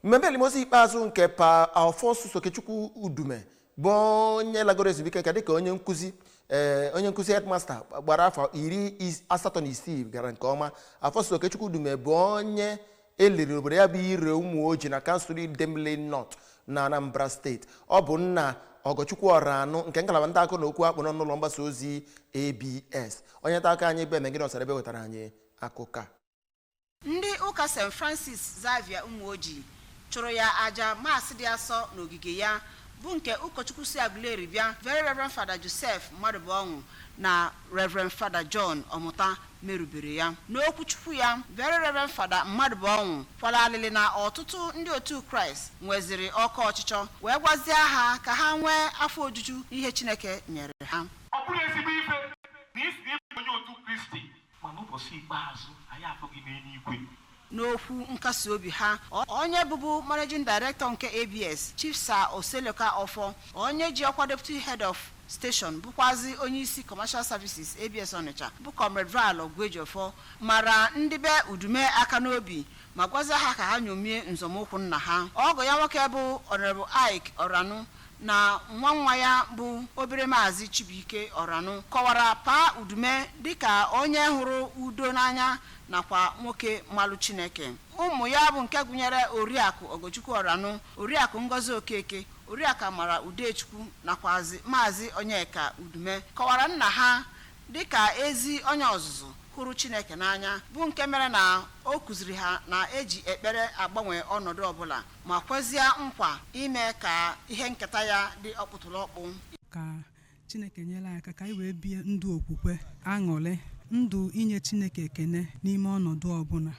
Mmemme elimozu ikpeazụ nke Pa Alphonsus Okechukwu Udume, bụ onye lagoro ezumike nka dịka onye nkụzi, onye nkụzi headmaster gbara afọ 86, gara nke ọma. Alphonsus Okechukwu Udume bụ onye eliri n'obodo ya bụ Ire Ụmụoji na kansụl Idemili North na Anambra Steeti. Ọ bụ nna Ọgọchukwu Ọranụ nke ngalaba nta akụkọ na okwu akpụ n'ụlọ mgbasa ozi ABS. Onye nta akụkọ anyị bụ Emegide Ọsara wetara anyị akụkọ a. Ndị ụka St Francis Xavier Ụmụoji chụrụ ya aja maasị dị asọ n'ogige ya, bụ nke ụkọchukwu si Aguleri bịa, Very Reverend Father Joseph Mmadụbụọnwụ na Reverend Father John Ọmụta merubere ya. N'okwuchukwu ya, Very Reverend Father Mmadụbụọnwụ kwara alịlị na ọtụtụ ndị otu Kraịst nweziri ọkụ ọchịchọ, wee gwazie ha ka ha nwee afọ ojuju n'ihe Chineke nyere ha. Ọ bụrụ ezigbo ife na isi na ịbụ onye otu Kristi, mana ụbọchị ikpeazụ anyị afụghị n'eluigwe. N'okwu nkasi obi ha, onye bụbu managing director nke ABS, Chief Sir Oseloka Ọfọ, onye ji ọkwa deputy head of station bụkwazi onye isi commercial services ABS Onitsha, bụ Comrade Val Ogwejiofọ, mara ndị be Udume aka n'obi ma gwazie ha ka ha nyomie nzọmụkwụ nna ha. Ọgọ ya nwoke bụ Honorable Ike Ọranụ na nwa nwa ya bụ obere Maazị Chibuike Ọranụ kọwara Pa Udume dịka onye hụrụ udo n'anya nakwa nwoke mmalụ Chineke. Ụmụ ya bụ nke gụnyere Oriakụ Ogochukwu Ọranụ, Oriakụ Ngozi Okeke, Oriakụ Amara Udechukwu nakwazi Maazị Onyeka Udume kọwara nna ha dịka ezi onye ọzụzụ hụrụ Chineke n'anya, bụ nke mere na o kụziri ha na eji ekpere agbanwe ọnọdụ ọbụla, ma kwezie nkwa ime ka ihe nketa ya dị ọkpụtụrụọkpụ. Ka Chineke nyere anyị aka ka anyị wee bie ndụ okwukwe, aṅụrị, ndụ inye Chineke ekene n'ime ọnọdụ ọbụla.